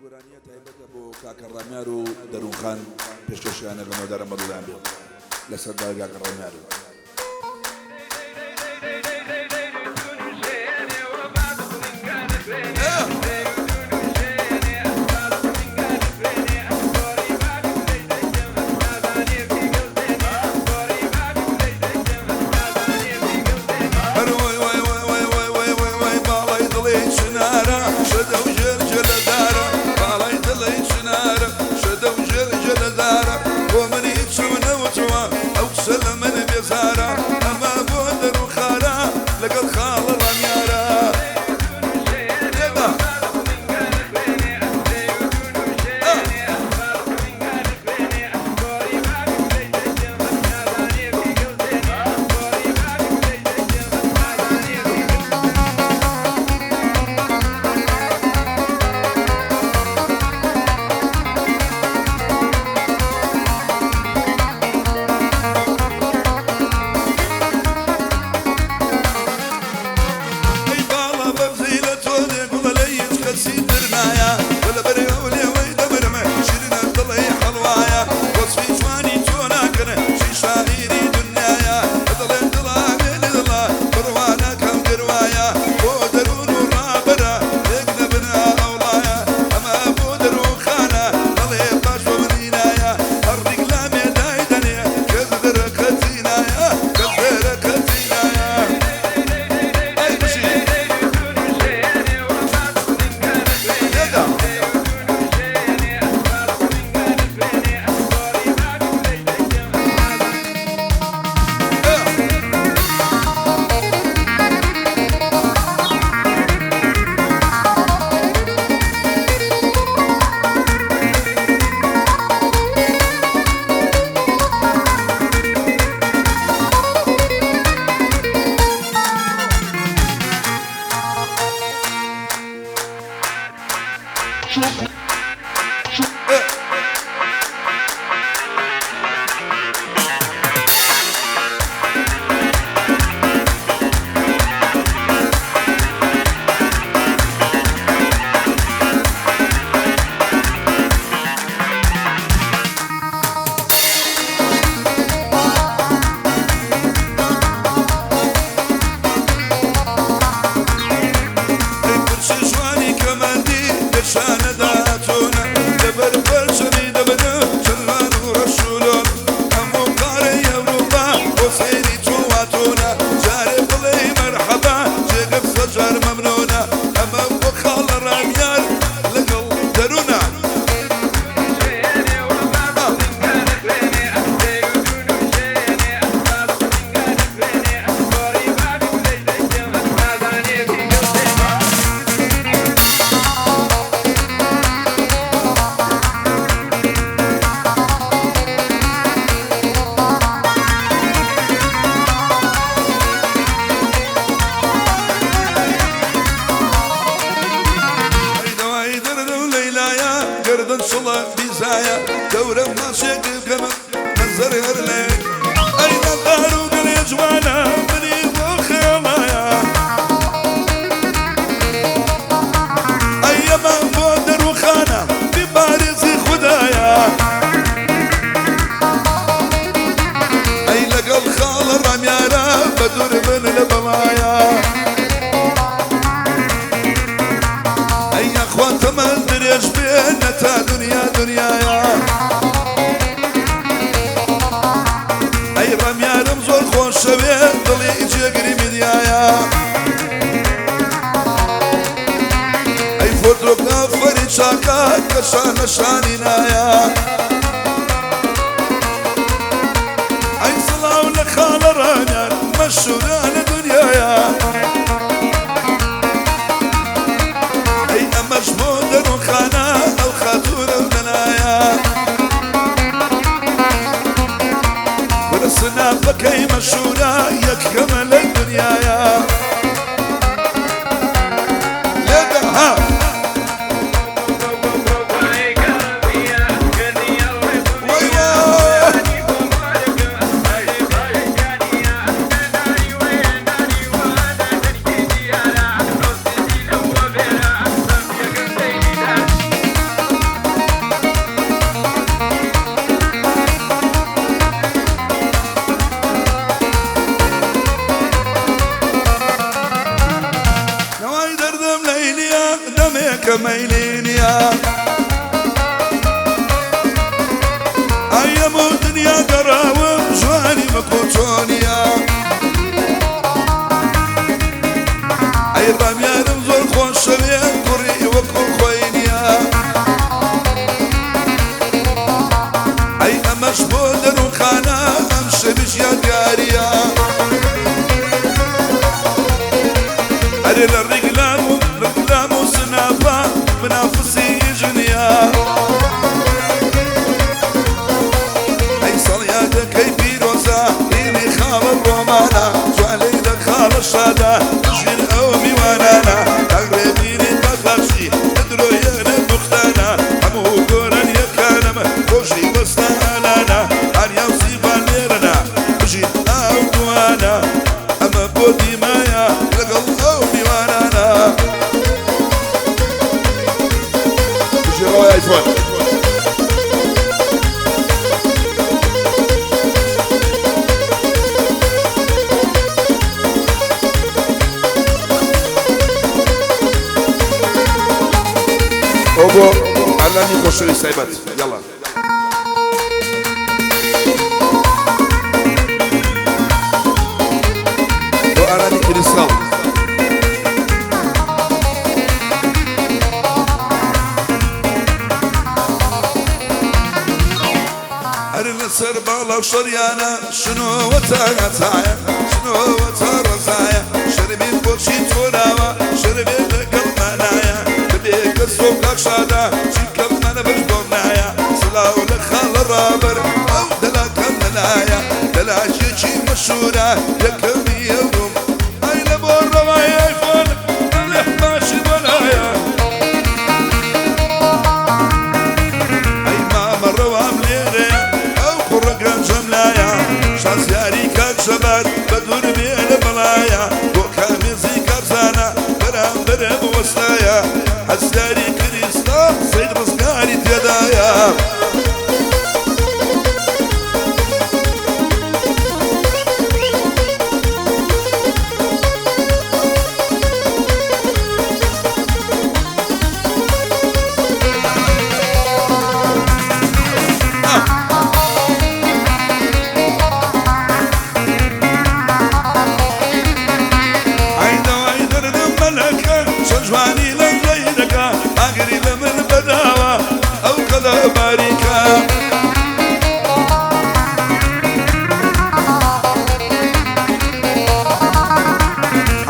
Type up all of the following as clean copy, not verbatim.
گۆرانیە تایبەتە بۆ کاکە ڕامیار و دەروون خان پێشکەشیان ئەکەم هیوادارم بەدڵیان بێت لەسەر داوای کاکە ڕامیار و. هەر وەی وەی وەی وەی وەی وەی وەی وەی باڵای دڵی چنارە شەدە و ژێر ژێلە دارە باڵای دڵی چنارە شەدە و ژێر ژێلە دارە بۆ من هیچم نەوتووە ئەو کچە لە من بێزارە ئەمە بۆ دەروخارە لەگەڵ خاڵە ڕامیارە لێدە. ئەی باڵا بەرزی لە تۆ دێ گوڵە لە هیچ کەسی تر نایە وە لەبەر ئەو لێوەی دەمرم شیرینە دڵی حەڵوایە وەسفی جوانی تۆ ناکەن چی شاعیری دنیایە دەڵێن دڵا بێنی دڵا بڕوا ناکەم گەر وایە بۆ دەروون و ڕابەرە لێک نەبن ئەوڵایە ئەمە بۆ دەروون خانە دەڵێ باش بە منی نایە هەر ڕیکلامێ دایدەنێ کەس دەرەقەتی نایە کەس دەرەقەتی نایە ئەی بژی لێدە. ئەی پرچی جوانی کەمەندی دەشانەدا چۆنە لەبەر پەرچەمی دەبنە چەلمان و ڕەشولۆن هەموو قارەی ئەوروپا بۆ سەیری تۆ واتۆنە جارێ بڵێی مەرحەبا جێگەت سەجار مەمنۆنە ئەمە بۆ خاڵە ڕامیار لەگەڵ دەروونە. ئەی دەوای دەردە و لەیلایە گەردن چڵە بیزایە دەورەم ماچێک بکەمە مەنزەر هەر لێ ئەی دڵدار و گەلێ جوانە منی بۆ خێڵایە ئەی ئەمان بۆ دەروخانە بپارێزی خودایە ئەی لەگەڵ خاڵە ڕامیارە بە دوور بن لە بەڵایە ئەی یاخوا تەمەن درێژ بێ نەتا دنیا دنیایە ئەی ڕامیارم زۆر خۆشەوێ دڵی جێگری میدیایە ئەی فۆتۆگرافەری چاکە کە شانە شانی نایە ئەی سڵاو لە خاڵە ڕامیار مەشهورە لە دنیایە ئەی ئەمەش بۆ دەروونخانە ئەو خاتوونە و دەنایە کورە سنافەکەی مەشهورە یەک کەمە لە دنیایە لێدە ها. وەی وەی. Yeah. دەمێکە مەیلی نییە. ئەیەم و دنیا گەڕاوم جوانی وەکۆ چۆنیە. ئەی ڕامیارم زۆر خۆشەوێ کوڕی وەکو خۆی نییە. ئەی ئەمەش بۆ دەروخانە ئەم شەویش یادگاریە. ئەرێ لە ڕیگلام و ڕیگلام و سنافا منافسی ژنیە. ئەی ساڵیادەکەی پیرۆزە هینی خاڵە ڕۆمانە جوانەی لە خاڵە شادە ژیر ئەو میوانانە تاگڕێبینی بەخەخشی درۆیەنە بوختانە هەموو گۆرانیەکانم خۆشی وەستا ئالانە ئاریا و سیڤان لێرەنە بژین ئەو دوانە ئەمە بۆ دیمایە لەگەڵ ئەو میوانانە. بژی ڕەوای ئایفۆن. ئەو بۆ ئالانی خۆشەویست تایبەت یاڵا. بۆ ئارامی کریستاڵ. هەر لەسەر باڵا و شەریانە شنۆوە تاگەتایە شنۆوە تا ڕەزایە شەرمین بۆچی تۆراوە شەرمێ لەگەڵ مانایە ببێ کەس و کاکشادە چیکەمانە بەش بۆم نایە سڵاو لە خاڵە ڕابەر ئەو دەلاکەم لەلایە دەلاکێکی مەشهورە یەکەمی ئەوم. ئەی لە بۆ ڕەوای ئایفۆن دڵێ باشی بۆنایە. ئەی مامە ڕەوام لێرەیە ئەو کوڕە گەنجەم لایە شازیاری کاک شەبات بە دوور بێ لە بەڵایە بۆ کامێزی کارزانە بەرامبەرم وەستایە هەستیاری کریستا سەید ڕزگاری تێدایە. ئەی دەوای دەردم مەلەکە چەند جوانی لە غەیرەکە ئاگری لە من بەداوە ئەو قەدە باریکە.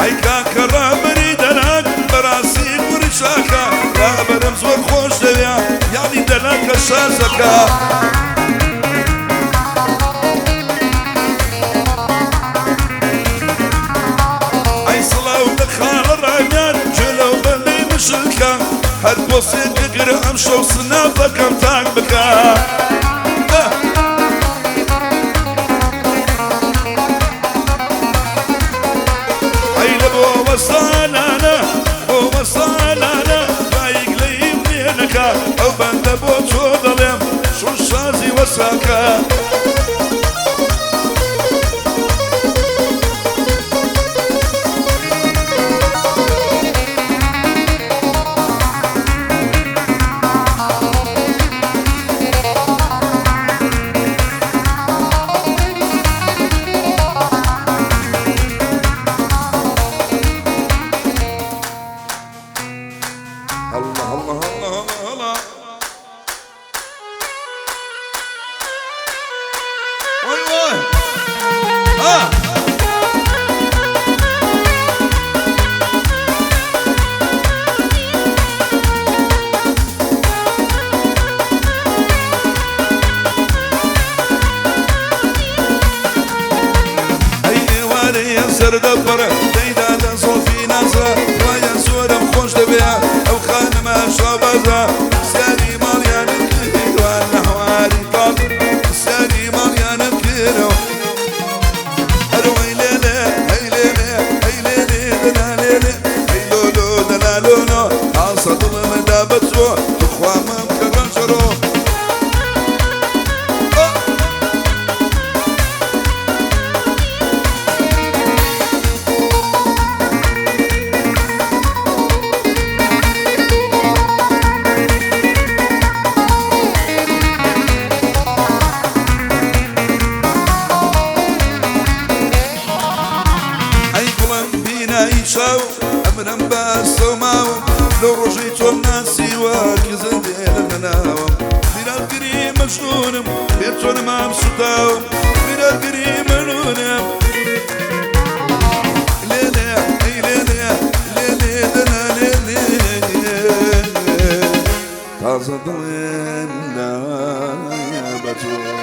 ئەی کاکە ڕابەری دەلاک بەڕاستی کوڕی چاکە ڕابەرم زۆر خۆش دەوێ یانی دەلاکە شازەکە. ئەی سڵاو لە خاڵە ڕامیان گوێ لەو بەندەی مشکە هەر پۆستێک بگرە ئەم شەو سنافەکەم تاک بکە. ئەی لە بۆ وەستانانە بۆ وەستانانە دایک لێیم لێنەکە ئەو بەندە بۆ تۆ دەڵێم چون شازی وەساکە. الله الله الله الله وای وای آه. ئەی ئێوارەیە سەردەپڕ دەیدا لە زۆڵفی نازە وایە زۆرم خۆش دەبێ ئەو خانمە شابازە سیاری ماڵیانم کردوان لە هەواری تاڵ سیاری ماڵیانم کردەوە. ئەرەوەی لێلێ ئەی لێلێ ئەی لێلێ دەلا لێلێ ئەی لۆلۆ دەلا لۆلۆ ئاسە دڵم دا بە تۆ بخوا مەم کە ڕەنجەڕۆ. چاوم ئەمرم بە ئەستەو ماوم لەو ڕۆژەی تۆم ناسیوە کزە دێ لە ناوم میراتگری مەجنونم بێ تۆ نەمام سوتاوم میراتگری مەجنونم لێلێ ئەی لێلێ لێلێ دەنا لێلێ تازە دڵێم نا بە تۆ.